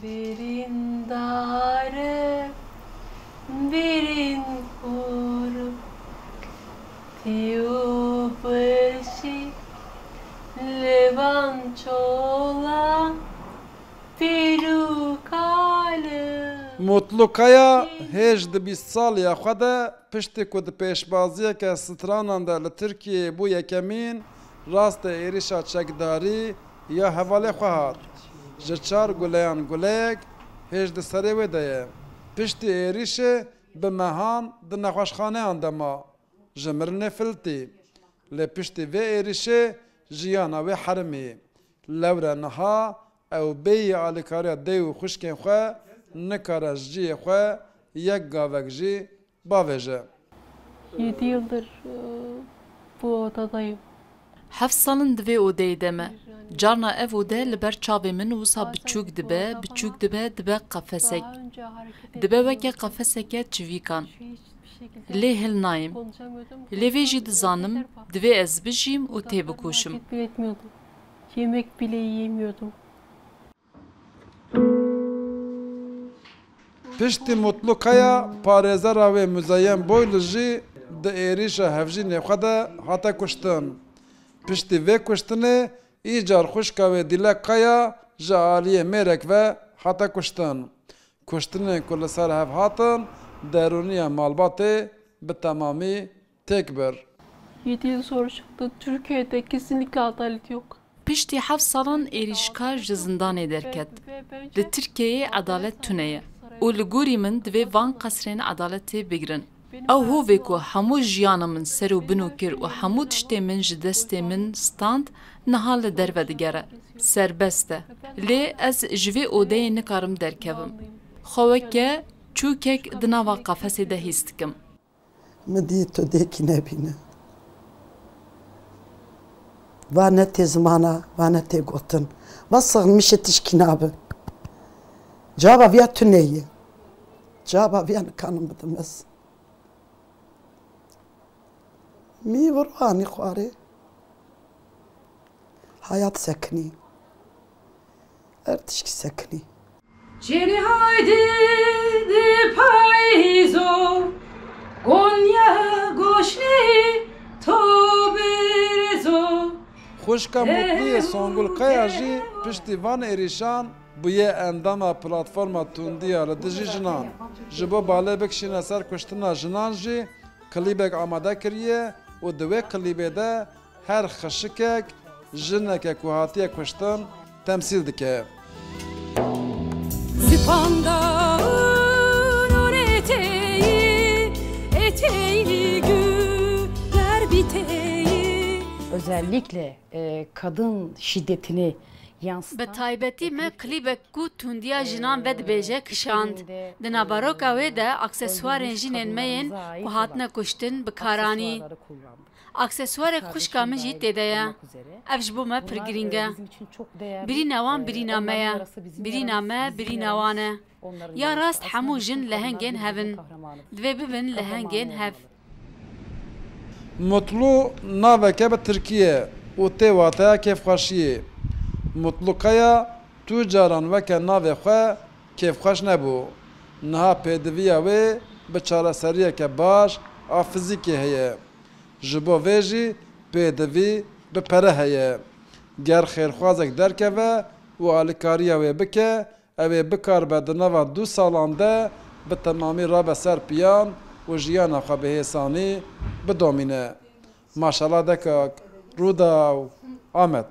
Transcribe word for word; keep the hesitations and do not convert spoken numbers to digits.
Birîn dare, birîn kûr, tî û birşî, li van çola pîr û kal e. Mutlu Kaya hêj di bîst saliya xwe de piştî ku di pêşbaziyeke stranan de li Tirkiyeyê bû yekemîn, rastê êrîşa çekdarî ya hevalê xwe hat. Ji çar guleyan guleyek hêj di serê wê de ye. Piştî êrîşê bi mehan di nexweşxaneyan de ma. Ji mirinê filtî. Lê piştî vê êrîşê jiyana wê herimî. Lewre niha ew bêyî alîkariya dê û xwişkên xwe nikare ji cihê xwe yek gavek jî bavêje. Yedi yıldır, e, bu odadayım. Heft sal in di vê odeyê de me. Carna ev ode li ber çavê min wisa biçûk dibe, biçûk dibe, dibe qefesek. Dibe weke qefeseke çivîkan. Lê hil nayêm. Lê vê jî dizanim, divê ez bijîm û têbikoşim. Hareket bile etmiyordum. Yemek bile yiyemiyordum. Piştî Mutlu Kaya, parêzera wê Muzeyyen Boylu jî di êrîşa hevjînê xwe de hate kuştin. Piştî vê kuştinê, îcar xwişka wê Dîlek Kaya ji aliyê mêrek ve hate kuştin. Kuştinên ku li ser hev hatin, derûniya malbatê bi temamî têk bir. Yedi yıl sonra çıktı. Türkiye'de kesinlikle adalet yok. Piştî heft salan êrîşkar ji zindanê derket. Li Tirkiyeyê edalet tune ye û li gorî min divê van qesrên edaletê bigirin. Ew hovê ku hemû jiyana min ser û bin û kir û hemû tiştê min ji destê min stand, niha li derve digere. Serbest e. Lê ez ji vê odeyê nikarim derkevim. Xwe weke çûkek di nava qefesê de hîs dikim. Min dî tu dêkî nebîne. Va ne tê zimana, va ne tê gotin. Va sixin mişê tişkî nabe. Caba viya tu neyê. Caba viya nikanim bidim ez. Mî vir anî xwarê. Hayat sekinî. Her tişkî sekinî. Çênî haydi di payîzo, Gonya goşnê to birezo. Xwişka Mutluyê Songul Kaya jî piştî van êrîşan bûye endama platforma tundiya li dijî jinan. Ji bo balê bikişîne ser kuştina jinan jî klîbek amade kiriye û di wê klîbê de her xişikek jineke ku hatiye kuştin temsîl dike. Sipanda eteği, eteği güller biteği. Özellikle, e, kadın şiddetini yansıtan. Bi taybetî me klîbek ku tundiya jinan vedibêje kişand. Di naveroka wê de aksesuarên jinên me yên ku hatine kuştin bi kar anî. Aksesuarek xwişka min jî tê de ye. Ev ji bo me pir girîng e. Birîna wan birîna me ye. Birîna me birîna wan e. Ya rast hemû jin lehengên hev in. Divê bibin lehengên hev. Mutlu naveke bi tirkî ye û tê wateya kêfxweşiyê. Mutlu Kaya tu caran weke navê xwe kêfxweş nebû. Niha pêdiviya wê bi çareseriyeke baş a fizîkê heye. Ji bo vê jî pêdivî bi pere heye. Ger xêrxwazek derkeve û alîkariya wê bike, ew ê bikaribe di nava du salan de bi temamî rabe ser piyan û jiyana xwe bi hêsanî bidomîne. Maşallah dekak, Rûdaw, Amed.